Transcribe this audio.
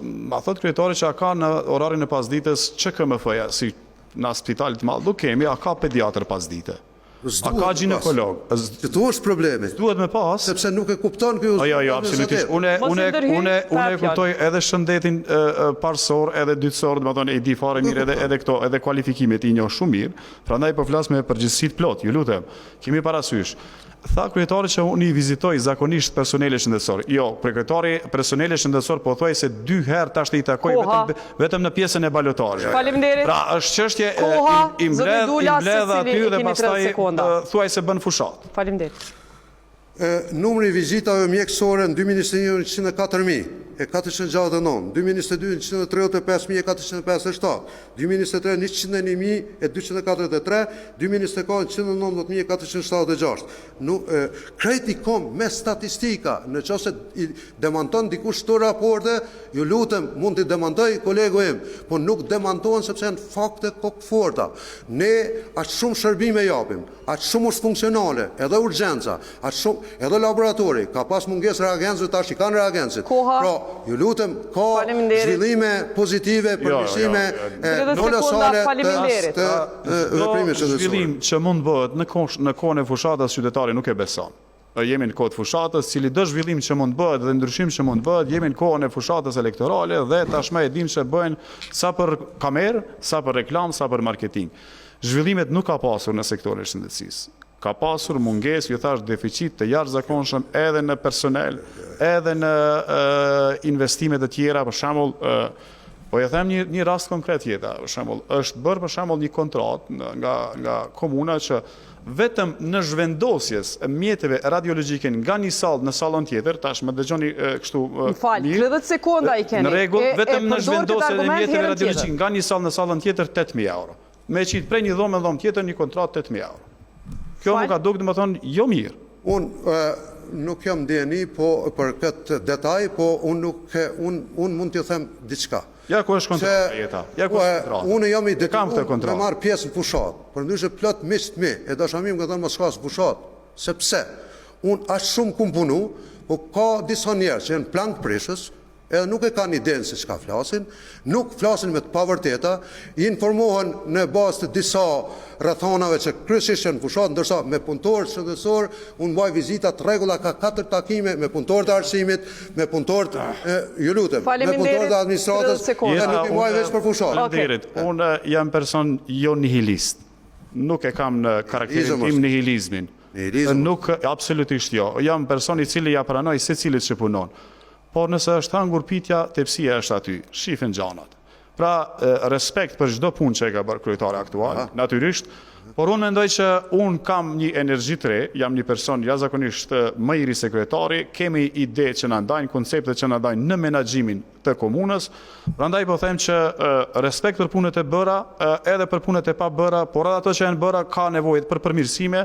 ma thotë kryetari që a ka në orarin e pasdites QKMF-ja, si na spital të madh nuk kemi, a ka pediatër pasdite? A ka gjinekolog? Këtu është problemi. Duhet me pas. Sepse nuk e kupton ky Jo, jo, absolutisht. Unë unë unë unë e kuptoj edhe shëndetin parësor, edhe dytësor, domethënë e di fare mirë edhe edhe këto, edhe kualifikimet i njoh shumë mirë. Prandaj po flas me përgjegjësi të plotë, ju lutem. Kemi parasysh. Tha kryetari që unë i vizitoj zakonisht personelin shëndetësor. Jo, për kryetari personelin shëndetësor pothuajse dy herë tash i takoj vetëm vetëm në pjesën e balotazhit. Faleminderit. Pra, është çështje i mbledh i mbledh aty dhe pastaj thuajse bën fushatë. Faleminderit. Numri i vizitave mjekësore në 2021 104.469, 2022 135.457, 2023 101.243, 2024 119.476. Krejt i kom me statistika, në qoftë se i demanton dikush këto raporte, ju lutem, mund t'i demantoj kolegu im, po nuk demantohen sepse janë fakte kokëforta. Ne aq shumë shërbime japim, aq shumë është funksionale, edhe urgjenca, aq shumë, edhe laboratori, ka pas mungesë reagencëve, tash i kanë reagencët. Koha. Pra, ju lutem, ka zhvillime pozitive, Jo, jo, përmirësime jo. 30 kolosale sekonda, të të veprimit Çdo shëndetësor. zhvillim që mund bëhet në kohë në kohën e fushatës qytetari nuk e beson. Jemi në kohë të fushatës, cili do zhvillim që mund bëhet dhe ndryshim që mund bëhet, jemi në kohën e fushatës elektorale dhe tashmë e dim që bëjnë sa për kamerë, sa për reklam, sa për marketing. Zhvillimet nuk ka pasur në sektorin e shëndetësisë. Ka pasur mungesë, ju thash, deficit të jashtëzakonshëm edhe në personel, edhe në investime të tjera, për shembull, po e them një një rast konkret jeta, për shembull, është bërë për shembull një kontratë nga nga komuna që vetëm në zhvendosjes e mjeteve radiologjike nga një sallë në sallën tjetër, tash më dëgjoni kështu Më fal, 30 sekonda i keni. Në rregull, vetëm në përdor këtë zhvendosjen e argument mjeteve herën radiologjike tjetër. nga një sallë në sallën tjetër 8000 euro. Me qit prej një dhomë në dhomë tjetër një kontratë 8000 euro. Kjo Fal. më ka duk domethënë jo mirë. Unë nuk jam dijeni po për këtë detaj, po unë nuk unë unë mund t'ju them diçka. Ja ku është kontrata jeta. Ja ku është kontrata. Unë jam i E kam këtë detyruar me kontratë. marr pjesë në fushat. Përndryshe plot miqtë mi, e dashamir më kanë thënë mos shka në fushat, sepse unë aq shumë kum punu, po ka disa njerëz që janë plan prishës, edhe nuk e kanë idenë se çka flasin, nuk flasin me të pavërteta, informohen në bazë të disa rrethanave që kryesisht janë në fushat, ndërsa me punëtorë shëndetësor unë mbaj vizita të rregulla, ka katër takime me punëtorët e arsimit, me punëtorët, e, ju lutem, me Faleminderit, punëtorët e administratës, 30 sekonda. dhe nuk i mbaj veç për fushat. Faleminderit. Unë jam person jo nihilist. Nuk e kam në karakterin Nihilizëm tim është. nihilizmin. Nihilizëm Nuk, absolutisht jo. Jam person i cili ja pranoj secilit që punon. Por nëse është hangur pitja, tepsia është aty. Shifen gjanat. Pra, respekt për çdo punë që e ka bërë kryetari aktual, natyrisht, por unë mendoj që unë kam një energji të re, jam një person jashtëzakonisht më i ri se kryetari, kemi ide që na ndajnë, koncepte që na ndajnë në menaxhimin të komunës, prandaj po them që respekt për punët e bëra, edhe për punët e pabëra, por edhe ato që janë bëra ka nevojë për përmirësime.